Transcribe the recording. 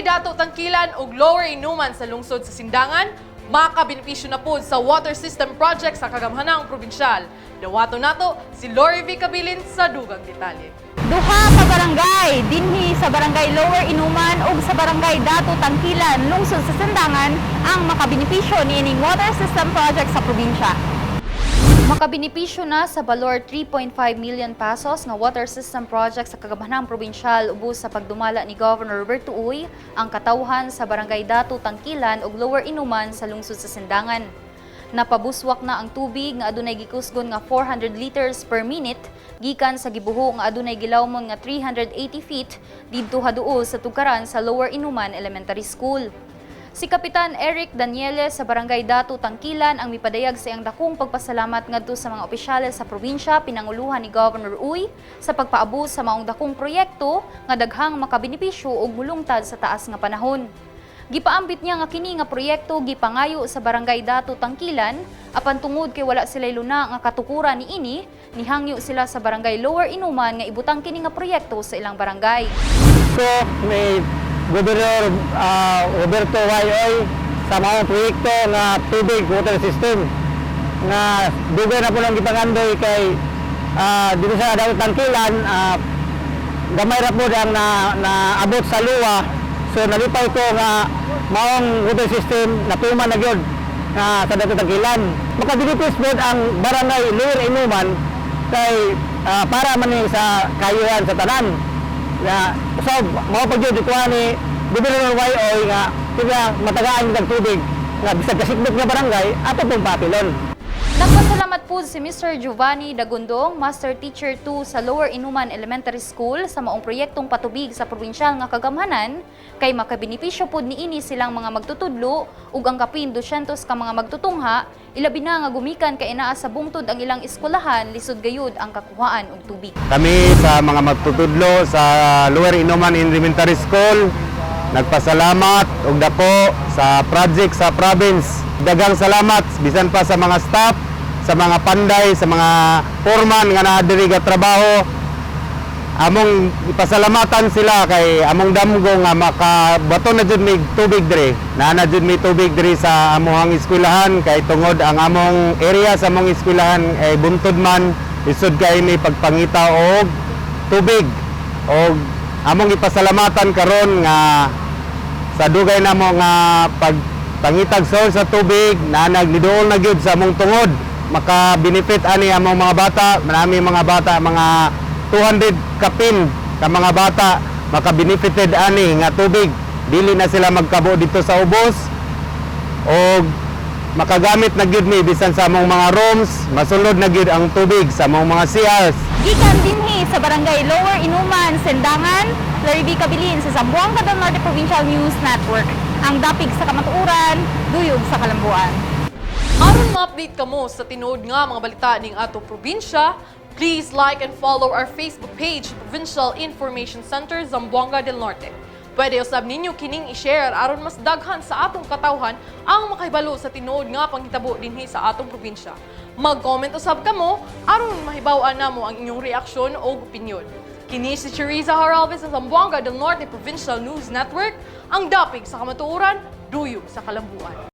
Barangay Dato Tangkilan ug Lower Inuman sa lungsod sa Sindangan makabenepisyo na pod sa water system project sa kagamhanang probinsyal. Dawato nato si Lori V. Cabilin sa dugang detalye. Duha ka barangay dinhi sa Barangay Lower Inuman ug sa Barangay Dato Tangkilan, lungsod sa Sindangan, ang makabenepisyo niining water system project sa probinsya. Makabenepisyo na sa balor 3.5 million pesos nga water system project sa kagamhanang probinsyal ubos sa pagdumala ni Governor Roberto Uy ang katawhan sa Barangay Dato Tangkilan ug Lower Inuman sa lungsod sa Sindangan. Napabuswak na ang tubig nga adunay gikusgon nga 400 liters per minute gikan sa gibuho nga adunay gilawmon nga 380 feet didto haduol sa tugkaran sa Lower Inuman Elementary School. Si Kapitan Eric Daniele sa Barangay Dato Tangkilan ang mipadayag sa iyang dakong pagpasalamat ngadto sa mga opisyales sa probinsya pinanguluhan ni Governor Uy sa pagpaabot sa maong dakong proyekto nga daghang makabenepisyo ug mulungtad sa taas nga panahon. Gipaambit niya nga kini nga proyekto gipangayo sa Barangay Dato Tangkilan, apan tungod kay wala sila luna nga katukuran niini, nihangyo sila sa Barangay Lower Inuman nga ibutang kini nga proyekto sa ilang barangay. Ko ni Gobernador Roberto Y. Uy sa mga proyekto nga tubig water system nga dugay na po lang gipangandoy kay dito sa Dato Tangkilan, gamay ra po ang na naabot sa luwa. So nalipay ko nga maong water system natuman na gyud nga sa Dato Tangkilan makabenefits pod ang Barangay Lower Inuman kay para man ni sa kayuhan sa tanan na usab mao pa gyud ikuha ni Gobernador Y. Uy nga tiga matagaan kitag tubig nga bisag kasikbit nga barangay ato pong papilon. Nagpasalamat po si Mr. Giovanni Dagundong, Master Teacher 2 sa Lower Inuman Elementary School, sa maong proyektong patubig sa probinsyal nga kagamhanan kay makabenepisyo pod niini silang mga magtutudlo ug ang kapin 200 ka mga magtutungha, ilabi na nga gumikan kay naa sa bungtod ang ilang eskwelahan, lisod gayud ang kakuhaan og tubig. Kami sa mga magtutudlo sa Lower Inuman Elementary School, nagpasalamat og dako sa project sa province. Daghang salamat bisan pa sa mga staff, sa mga panday, sa mga foreman nga naa diri ga trabaho. Among ipasalamatan sila kay among damgo nga makabato na jud mig tubig diri. Naa na jud mi tubig diri sa amohang eskwelahan kay tungod ang among area sa among eskwelahan ay buntod man, lisod kay mi pagpangita og tubig. Og among ipasalamatan karon nga sa dugay namo nga pagpangitag source sa tubig na nagniduol na gyud sa among tungod, maka-benefit ani among mga bata. Marami mga bata, mga 200 kapin ka mga bata maka-benefited ani nga tubig. Dili na sila magkabo dito sa ubos og makagamit na gyud mi bisan sa among mga rooms, masulod na gyud ang tubig sa among mga CRs. Gikan dinhi sa Barangay Lower Inuman, Sindangan, Larry B. Cabilin sa Zamboanga del Norte Provincial News Network. Ang dapig sa kamatuoran, duyog sa kalambuan. Aron ma-update kamo sa tinuod nga mga balita ning atong probinsya, please like and follow our Facebook page, Provincial Information Center, Zamboanga del Norte. Pwede usab ninyo kining i-share aron mas daghan sa atong katawhan ang makahibalo sa tinuod nga panghitabo dinhi sa atong probinsya. Mag-comment usab kamo aron mahibaw-an namo ang inyong reaksyon o opinyon. Kini si Cheriza Haralves sa Zamboanga del Norte Provincial News Network, ang dapig sa kamatuoran, duyog sa kalambuan.